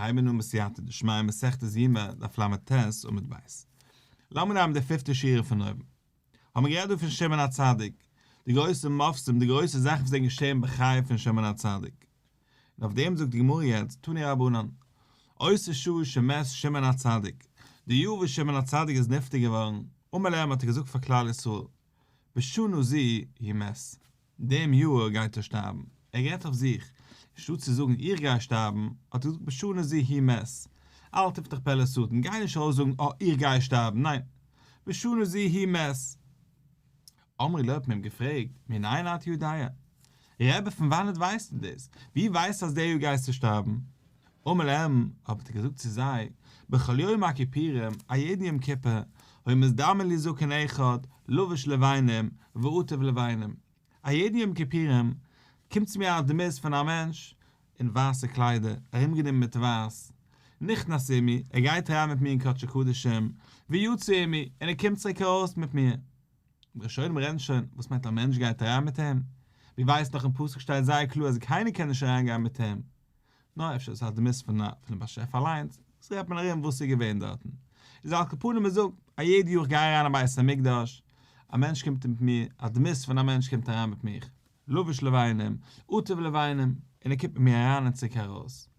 הייבן אן בסייעתא דשמיא מסכת יומא דף לט עמוד ב'. לאמיר נעמען די פיפטע שורה פון אויבן. האבן מיר גערעדט דא פון שמעון הצדיק, די גרויסע מופתים, די גרויסע זאכן וואס זענען געשען בחייו פון שמעון הצדיק. און אויף דעם זאגט די גמרא יעצט, תנו רבנן, אותה שעה שמת שמעון הצדיק, די יאר וואס שמעון הצדיק איז נפטר געווארן, אמר להם האט ער געזאגט פאר כלל ישראל, בשנה זו הוא מת, דעם יאר גייט ער שטארבן, ער רעדט אויף זיך, אנשטאט צו זאגן איך גיי שטארבן, האט ער געזאגט בשנה זו הוא מת, אל תפתח פה לשטן, גיי נישט ארויס זאגן אה איך גיי שטארבן, ניין, בשנה זו הוא מת. אמרו לו האט מען אים געפרעגט, מנין אתה יודע? רבי פון וואנעט ווייסטו דאס? ווי ווייסטו אז די יאר גייסטו שטארבן? אמר להם, האט ער געזאגט צו זיי, בכל יום הכיפורים, א יעדן יום כיפור, היה מזדמן לי זקן אחד, לבוש לבנים, ועטוף לבנים. א יעדן יום כיפורים, קומט צו מיר א דמות פון א מענטש, אין ווייסע קליידער, ארומגענומען מיט ווייס, נכנס עמי, ער גייט אריין מיט מיר אין קדשי קדשים, ויצא עמי, און ער קומט צוריק ארויס מיט מיר. די ראשונים רעדן שוין, וואס מיינט א מענטש גייט אריין מיט אים? מיר ווייסן דאך אין פסוק שטייט זייער קלאר אז קיינער קען נישט אריין גיין מיט אים. נאר אפשר איז עס א דמות פונעם באשעפער אליינס, וואס רעדט מען ארום וואס איז געווען דארטן. איז על כל פנים מען זאגט, א יעדע יאר איך גיי אריין אין בית המקדש, א מענטש קומט מיט מיר, א דמות פון א מענטש קומט אריין מיט מיך, לבוש לבנים, עטוף לבנים, און ער קומט מיט מיר אריין און צוריק ארויס.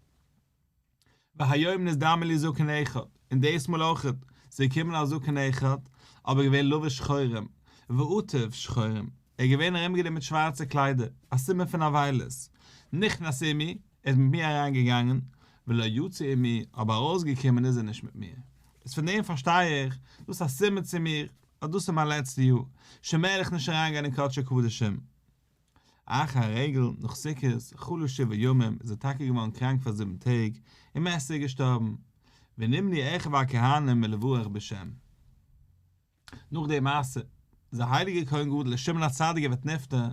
והיום נזדמן לי זקן אחד, און דאס מאל אויכעט, ס'איז געקומען א זקן אחד, אבער געווען לבוש שחורים, ועטוף שחורים, ער איז געווען ארומגענומען מיט שווארצע קליידער, א סימן פון אבילות, נכנס עמי, ער איז מיט מיר אריין געגאנגען, ולא יצא עמי, אבער ארויסגעקומען איז ער נישט מיט מיר. איז פון דעם פארשטיי איך, דאס איז א סימן צו מיר, אז דאס איז מיין לעצטע יאר, שוין מער וועל איך נישט אריינגיין אין קדשי קדשים. אחר הרגל, נאך סוכות, חלה שבעה ימים, איז ער טאקע געווארן קראנק פאר זיבן טעג, ומת איז ער געשטארבן. ונמנעו אחיו הכהנים מלברך בשם. נאך די מעשה, איז דער הייליגער כהן גדול ר' שמעון הצדיק ווערט נפטר,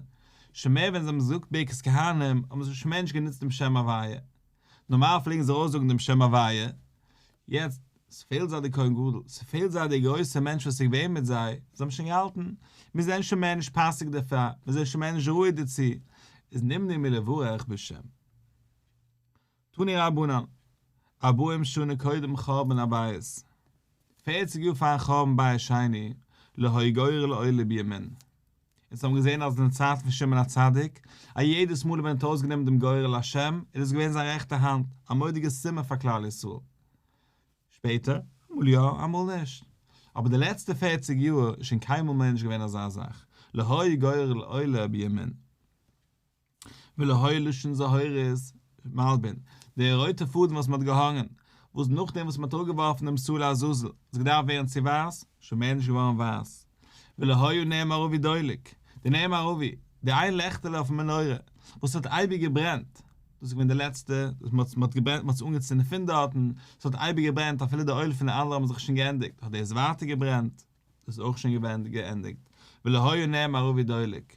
שוין מער ווען זיי האבן געזאגט ברכת כהנים האבן זיי שוין מער נישט גענוצט דעם שם הוויה. נארמאל פלעגן זיי ארויסזאגן דעם שם הוויה, יעצט, ס'פעלט זיי דער כהן גדול, ס'פעלט זיי דער גרויסער מענטש וואס איז געווען מיט זיי, זיי האבן שוין געהאלטן, מיר זענען שוין מער נישט פאסיג דערפאר, מיר זענען שוין מער נישט ראוי דערצו, איז נמנעו מלברך בשם. תנו רבנן, ארבעים שנה קודם חורבן הבית, פערציג יאר פארן חורבן בית שני, לא היה גורל עולה בימין. אונז האבן געזען אז אין די צייט פון שמעון הצדיק, א יעדעס מאל ווען ער האט ארויסגענומען דעם גורל השם, איז עס געווען זיין רעכטע האנט, א מורא'דיגע סימן פאר כלל ישראל. שפעטער, אמאל יא, אמאל נישט. אבער די לעצטע פערציג יאר איז שוין קיינמאל מער נישט געווען אזא זאך, לא היה גורל עולה בימין. ולא היה לשון זהורית מלבין, די רויטע פאדן וואס מען האט געהאנגען, וואס נאכדעם וואס מען האט אראפגעווארפן דעם שעיר לעזאזל, איז געדארפט ווערן צו ווייס, שוין מער נישט געווארן ווייס. ולא היה נר מערבי דולק, די נר מערבי, די איין לעכטעלע אויפן מנורה, וואס האט אייביג געברענט, דאס איז געווען די לעצטע, מען האט געברענט, מען האט עס אנגעצינדן פון דארטן, עס האט אייביג געברענט אפילו די אויל פון די אנדערע האבן זיך שוין געענדיגט, האט דאס ווייטער געברענט. דאס איז אויך שוין געווען געענדיגט, ולא היה נר מערבי דולק,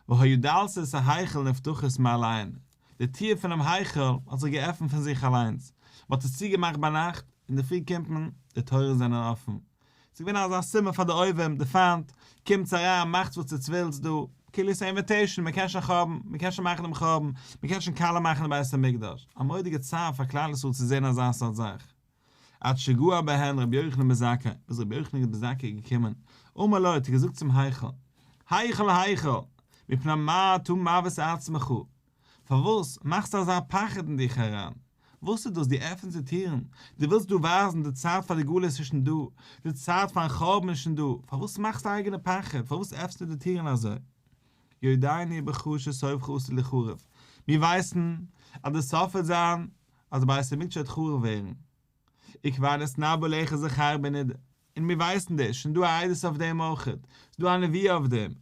והיו דלתות ההיכל נפתחות מאליהן, די טיר פונעם היכל האט זיך געעפנט פון זיך אליינס, מען האט עס צוגעמאכט ביינאכט, אינדערפרי קומט מען, די טויערן זענען אפן. ס'איז געווען אזא סימן פאר די אויבים, די פיינט, קומטס אריין, מאכטס וואס עטס ווילטס דא, כאילו ס'איז א invitation, מען קען שוין חורבן, מען קען שוין מאכן דעם חורבן, מען קען שוין קאלע מאכן די בית המקדש, א מורא'דיגע צער פאר כלל ישראל צו זען אזא סארט זאך. עד שגער בהן רבי יוחנן בן זכאי, ביז רבי יוחנן בן זכאי איז געקומען, אמר לו, האט ער געזאגט צום היכל, היכל היכל, מפני מה אתה מבעית עצמך, פארוואס מאכסטו אזא פחד אין דיך אריין, וואס איז דאס דו עפענסט די טירן, דו ווילסט דא ווייזן די צייט פאר די גלות איז שוין דא, די צייט פארן חורבן איז שוין דא, פארוואס מאכסטו אייגענע פחד, פארוואס עפנסטו די טירן אזוי? יודעני בך שסופך עתיד ליחרב, מיר ווייסן אז די סוף וועט זיין אז די בית המקדש וועט חרוב ווערן, וכבר נתנבא עליך זכריה בן עדוא, און מיר ווייסן דאס, שוין דא א עדות אויף דעם אויכעט, ס'איז דא א נבואה אויף דעם,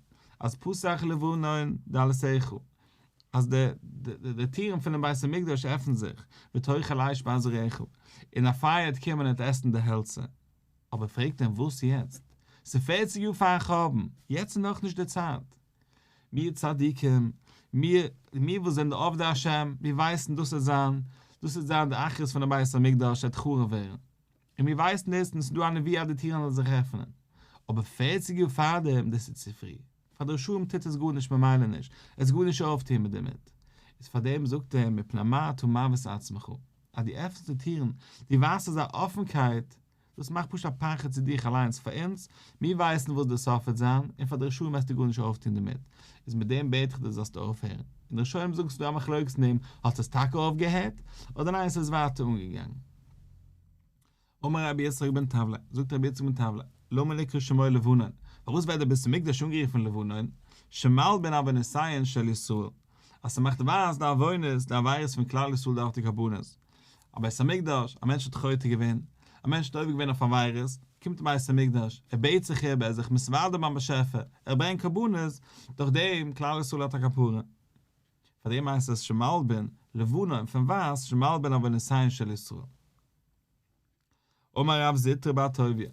אז פתח לבנון דלתיך, אז די די טירן פונעם בית המקדש עפנט זיך, ותאכל אש בארזיך, און א פייער וועט קומען און וועט עסן די העלצער. אבער פרעגט אים וואס יעצט? ס'איז פערציג יאר פארן חורבן, יעצט איז נאכנישט די צייט. מיר צדיקים, מיר, מיר וואס זענען די עובדי השם, מיר ווייסן דאס וועט זיין, דאס וועט זיין די אחרית פונעם בית המקדש וועט חרוב ווערן. און מיר ווייסן דאס און עס איז דא א נבואה אז די טירן זאלן זיך עפענען. אבער פערציג יאר פארדעם, דאס איז צו פרי. פאר די רשעים טוט עס גארנישט ממילא נישט, עס גארנישט אויפטוהן מיט דערמיט. איז פארדעם זאגט ער מפני מה אתה מבעית עצמך. אז דו עפנסט די טירן, דו ווייזט אזא אפנקייט, דאס מאכט פשוט א פחד צו דיך אליינס, פאר אונז, מיר ווייסן וואס די סוף וועט זיין, און פאר די רשעים וועסטו גארנישט אויפטון דערמיט, איז מיט דעם בעט איך דיר זאלסטו אויפהערן. און די ראשונים זאגן ס'איז דא א מחלוקת אין דעם, האט עס טאקע אויפגעהערט, אדער ניין ס'איז ווייטער אנגעגאנגען. אמר רבי יצחק בן תבלאי, זאגט רבי יצחק בן תבלאי, למה נקרא שמו לבנון, פארוואס ווערט דער בית המקדש אנגערופן לבנון, שמלבין עוונותיהן של ישראל, אז ס'מאכט ווייס די עוונות, די עבירות פון כלל ישראל דורך די קרבנות. א בית המקדש, א מענטש האט חוטא געווען, א מענטש האט עובר געווען אויף עבירות, קומט אין בית המקדש, ער בעט זיך איבער, ער איז זיך מתוודה ביים באשעפער, ער ברענגט קרבנות, דורך דעם כלל ישראל האט א כפרה. פאר דעם הייסט עס שמלבין, לבנון, פון ווייס, שמלבין עוונותיהן של ישראל. אמר רב זוטרא בר טוביה,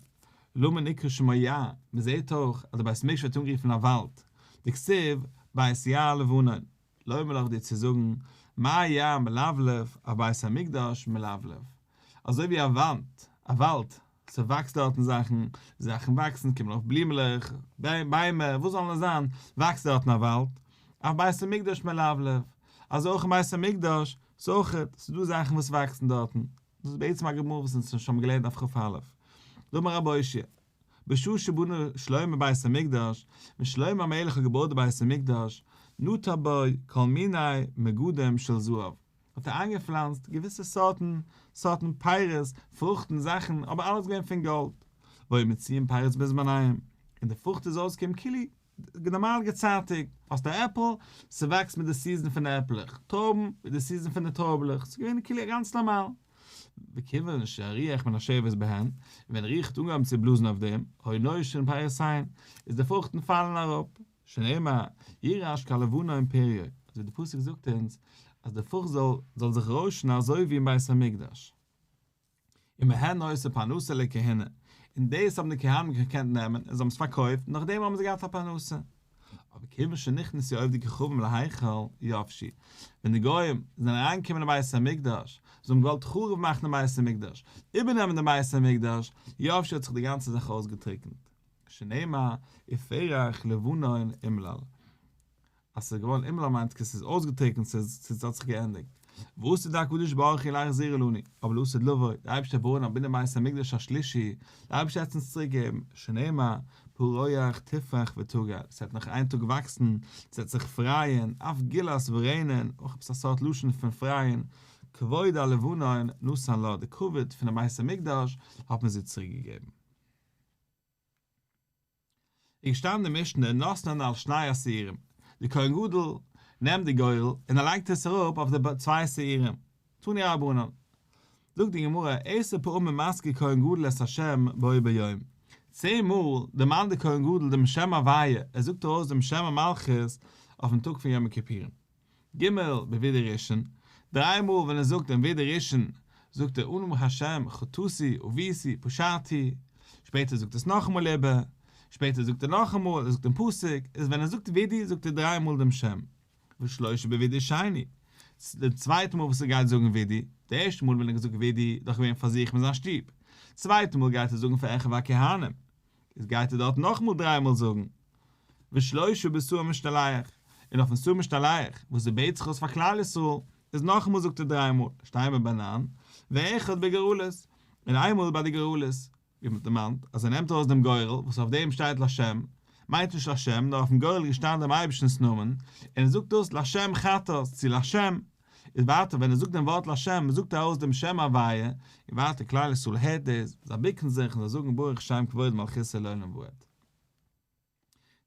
למה נקרא שמו יער, מען זעט אויך אז די בית המקדש ווערט אנגערופן א וואלד, דכתיב בית יער לבנון, לומר לך דיר צו זאגן, מה יער מלבלב, אף בית המקדש מלבלב. אזוי ווי א וואנט, א וואלד, ס'וואקסט דארטן זאכן, זאכן וואקסן, קומען אויף בלימלעך, ביימער, וואס זאלן עס זיין, וואקסט דארטן א וואלד, אף בית המקדש מלבלב, אזוי אויך אין בית המקדש, ס'איז אויכעט, ס'איז דא זאכן וואס וואקסן דארטן. דאס איז בעצם א גמרא וואס אונז האבן שוין געלערנט אויף כ"א. דאמר רבי אושעיא, בשעה שבנה שלמה בית המקדש, ווען שלמה המלך האט געבויט די בית המקדש, נטע בו כל מיני מגדים של זהב, האט ער איינגעפלאנצט געוויסע סארטן סארטן פירות, פרוכטן, זאכן, אבער אלעס געווען פון גאלד, והיו מוציאין פירות בזמניהם, און די פרוכט איז אויסגעקומען כאילו נארמאל געצייטיגט, האסט א עפל, ס'וואקסט מיט די סיזען פון די עפלעך, טרויבן מיט די סיזען פון די טרויבלעך, ס'איז געווען כאילו גאנץ נארמאל. וכיוון שהרוח מנשבת בהן, און ווען רוח האט אנגעהויבן צו בלאזן אויף דעם, היו נושרין פירותיהן, איז די פרוכטן פאלן אראפ, שנאמר, ירעש כלבנון פריו, אזוי די פסוק זאגט אונז, אז די פרוכט זאל זאל זיך רוישן אזוי ווי אין בית המקדש. ומהן היתה פרנסה לכהונה, און דאס האבן די כהנים געקענט נעמען און זיי האבן עס פארקויפט, נאכדעם האבן זיי געהאט א פרנסה. אבער כיוון שנכנסו עובדי כוכבים להיכל, יבשו, ווען די גוים זענען אריינגעקומען אין בית המקדש, זיי האבן געוואלט חרוב מאכן דעם בית המקדש, איבערנעמען דעם בית המקדש, יבשו האט זיך די גאנצע זאך אויסגעטריקנט. שנאמר, ופרח לבנון אומלל. אז ס'איז געווארן אומלל מיינט עס ס'איז אויסגעטריקנט ס'איז ס'האט זיך געענדיגט. ועתיד הקדוש ברוך הוא להחזירה לנו, אבער לעתיד לבוא, דער אייבערשטער בויען א בנין בית המקדש השלישי, דער אייבערשטער וועט אונז צוריק געבן, שנאמר, פרוח תפרח ותגל, ס'וועט נאך איין טאג וואקסן, ס'וועט זיך פרייען, אף גילת ורנן, אויך עפעס א סארט לשון פון פרייען, כבוד הלבנון נתן לה, די כבוד פונעם בית המקדש האט מען זי צוריק געגעבן. איז געשטאנען אין די משנה נותנן על שני השעירים, די כהן גדול נעמט די גורל און ער לייגט עס אראפ אויף די צוויי שעירים, תנו רבנן, זאגט די גמרא, עשר פעמים מזכיר כהן גדול את השם בו ביום, צען מאל דערמאנט די כהן גדול דעם שם הוויה, ער זאגט ארויס דעם שם המלכות אויפן טאג פון יום הכיפורים. ג' בווידוי ראשון, דריי מאל ווען ער זאגט דעם וידוי ראשון זאגט ער אנא ה' חטאתי עויתי פשעתי, שפעטער זאגט ער עס נאכאמאל איבער, שפעטער זאגט ער נאכאמאל, ער זאגט דעם פסוק, איז ווען ער זאגט וידוי זאגט ער דריי מאל דעם שם, ושלושה בווידוי שני, די צווייטע מאל וואס ער גייט זאגן וידוי, די ערשטע מאל ווען ער האט געזאגט וידוי איז דאך געווען פאר זיך מיט זיין שטוב, צווייטע מאל גייט ער זאגן פאר אחיו הכהנים, איז גייט ער דארט נאכאמאל דריי מאל זאגן ושלושה בשעיר המשתלח, און אויפן שעיר המשתלח וואס ער בעט זיך אויס פאר כלל ישראל, איז נאכאמאל זאגט ער דריי מאל, שטייען מיר ביי ניין, ואחד בגורלות, און איינמאל ביי די גורלות, ווי מ'האט דערמאנט אז ער נעמט ארויס דעם גורל וואס אויף דעם שטייט לשם, מיינט נישט לשם נאר אויפן גורל איז געשטאנען דעם אייבערשטנ'ס נאמען, און ער זאגט דאס לשם חטאת צו לשם, איז ווייטער ווען ער זאגט דעם ווארט לשם זאגט ער ארויס דעם שם הוויה, און ווייטער כלל ישראל הערט דאס, זיי בוקן זיך און זיי זאגן ברוך שם כבוד מלכותו לעולם ועד.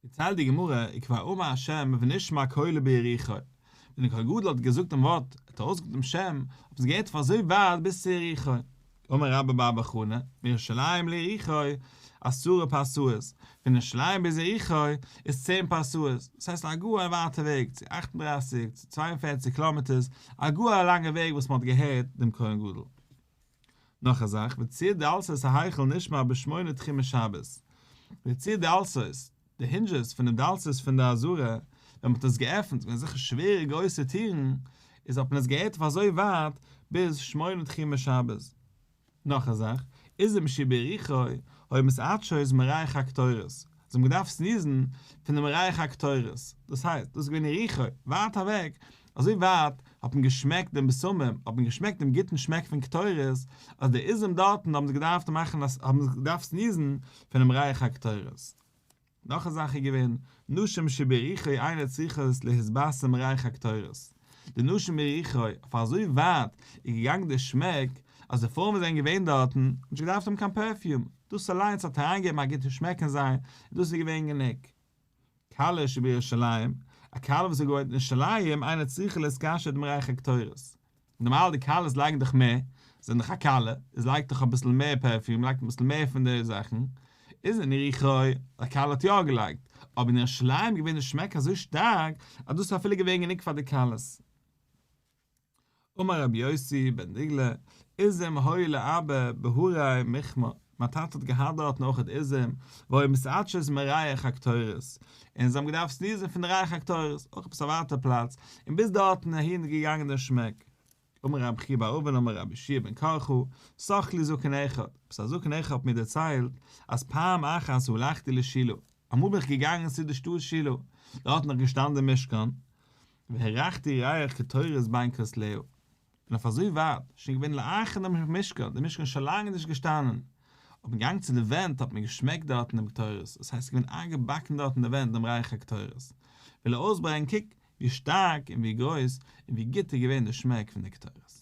דערציילט די גמרא, וכבר אמר השם ונשמע קולו ביריחו, ווען דער כהן גדול האט געזאגט דעם ווארט, ער האט ארויסגעזאגט דעם שם, האט מען עס געהערט פון אזוי ווייט ביז צו יריחו. אמר רבה בר בר חנה, מירושלים ליריחו עשרה פרסאות, פון ירושלים ביז יריחו איז צען פרסאות, דאס הייסט א גאר א ווייטע וועג, צו אכט און דרייסיג צו צוויי און פערציג קילאמעטערס, א גאר א לאנגע וועג וואס מען האט געהערט דעם כהן גדול. נאך א זאך, וציר דלתות ההיכל נשמע בשמונה תחומי שבת, וציר דלתות, די הינדזשעס פון די דלתות פון די עזרה, ווען מען האט עס געעפנט, געווען אזעלכע שווערע גרויסע טירן, איז האט מען עס געהערט אויף אזוי ווייט ביז שמונה תחומי שבת. נאך א זאך, עזים שביריחו היו מתעטשות מריח הקטורת, זיי האבן געדארפט סניזן פון דעם ריח הקטורת, דאס הייסט, דאס איז געווען יריחו, ווייט אוועק, אזוי ווייט. האט מען געשמעקט דעם בשמים, האט מען געשמעקט דעם גוטן שמעק פון קטורת, אז די עזים דארטן האבן זיך געדארפט מאכן, האבן זיך געדארפט sneeze ן פונעם ריח הקטורת. נאך א זאך איז געווען, נשים שביריחו אינן צריכות להתבשם מריח הקטורת. די נשים ביריחו, אויף אזוי ווייט איז געגאנגען די שמעק, אז די פרויען וואס זענען געווען דארטן, האבן נישט געדארפט האבן קיין perfume, דאס אליינס האט אריינגעגעבן א גוטע שמעק אין זיי, און דאס איז געווען גענוג. כלה שבירושלים, א כלה וואס האט געוואוינט אין ירושלים, אינה צריכה להתקשט מריח הקטורת. נארמאל די כלות לייגן דאך מער, זענען דאך א כלה, איז לייגט דאך אביסל מער perfume, לייגט אביסל מער פון די זאכן, איז אין יריחו, א כלה האט יא געלייגט, אבער אין ירושלים איז געווען די שמעק אזוי שטארק, אז דאס איז אפילו געווען גענוג פאר די כלות. אמר רבי יוסי בן דגלא, עזים היו לאבא בהרי מכמר, מיין טאטע האט געהאט דארטן אויך עזים, והיו מתעטשות מריח הקטורת, און זיי האבן געדארפט sneeze ן פון די ריח הקטורת, אויך עפעס א ווייטע פלאץ, און ביז דארטן אהין איז געגאנגען דער שמעק. אמר רבי חייא בר אבין אמר רבי יהושע בן קרחה, סח לי זקן אחד, עפעס א זקן אחד האט מיר דערציילט, אז פעם אחת הלכתי לשילה, אמאל בין איך געגאנגען צו די שטאט שילה, דארט איז נאך געשטאנען דער משכן, והרחתי ריח קטורת בין כותליה, און אויף אזוי ווייט, שוין געווען לאחר דעם משכן, דער משכן איז שוין לאנג נישט געשטאנען, אויב מען גאנגט צו די ווענט האט מען געשמעקט דארטן דעם קטורת, דאס הייסט ס'איז געווען איינגעבאקן דארט אין די ווענט דעם ריח הקטורת. וויל ער אויסברענגען קוק ווי שטארק און ווי גרויס און ווי גוט איז געווען די שמעק פון די קטורת.